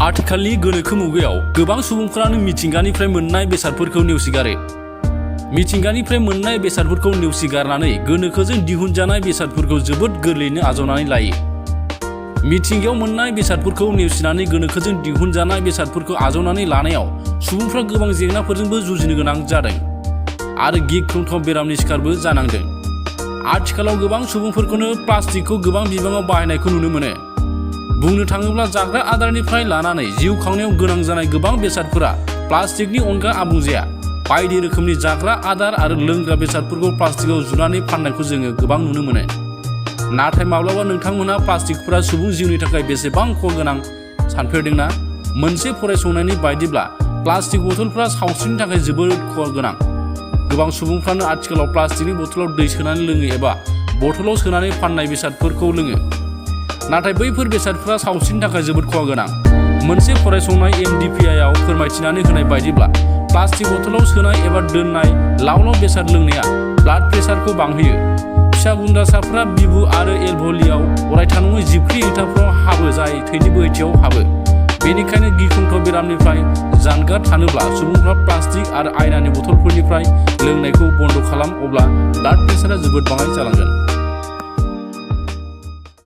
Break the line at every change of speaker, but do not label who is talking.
आथिखालनि गोनोखो मुगायाव गोबां सुबुंफोरानो मिथिंगानिफ्राय मोननाय बेसादफोरखौ नेवसिगारो। मिथिंगानिफ्राय मोननाय बेसादफोरखौ नेवसिगारनानै गोनोखोजों दिहुनजानाय बेसादफोरखौ जोबोद गोरलैयैनो आजावनानै लायो। मिथिंगायाव मोननाय बेसादफोरखौ नेवसिनानै गोनोखोजों दिहुनजानाय बेसादफोरखौ आजावनानै लानायाव सुबुंफ्रा गोबां जेंनाफोरजोंबो जुजिनो गोनां जादों आरो गिख्रंथाव बेरामनि शिकारबो जानांदों। आथिखालाव गोबां सुबुंफोरखौनो प्लास्टिकखौ गोबां बिबाङाव बाहायनायखौ नुनो मोनो। बुंनो थाङोब्ला जाग्रा आदारनिफ्राय लानानै जिउ खांनायाव गोनां जानाय गोबां बेसादफोरा प्लास्टिकनि अनगा आबुं जाया। बायदि रोखोमनि जाग्रा आदार आरो लोंग्रा बेसादफोरखौ प्लास्टिकआव जुनानै फाननायखौ जोङो गोबां नुनो मोनो। नाथाय माब्लाबा नोंथांमोनहा प्लास्टिकफोरा सुबुं जिउनि थाखाय बेसेबां खहा गोनां सानफेरदोंना? मोनसे फरायसंनायनि बायदिब्ला प्लास्टिक बथलफोरा सावस्रिनि थाखाय जोबोद खहा गोनां। गोबां सुबुंफ्रानो आथिखालाव प्लास्टिकनि बथलाव दै सोनानै लोङो एबा बथलाव सोनानै फाननाय बेसादफोरखौ लोङो। नाथाय बैफोर बेसादफोरा सावस्रिनि थाखाय जोबोद खहा गोनां। मोनसे फरायसंनाय MDPIआव फोरमायथिनानै होनाय बायदिब्ला प्लास्टिक बथलाव सोनाय एबा दोननाय लाव-लाव बेसाद लोंनाया ब्लाड प्रेसारखौ बांहोयो। फिसा गुनद्रासाफोरा बिबु आरो एलभ'लियाव अरायथा नङै जिबख्रि हेंथाफोराव हाबो जाय थैनि बोहैथियाव हाबो। बेनिखायनो गिख्रंथाव बेरामनिफ्राय जानगार थानोब्ला सुबुंफ्रा प्लास्टिक आरो आयनानि बथलफोरनिफ्राय लोंनायखौ बन्द' खालाम, अब्ला ब्लाड प्रेसारा जोबोद बाङाइ जालांगोन।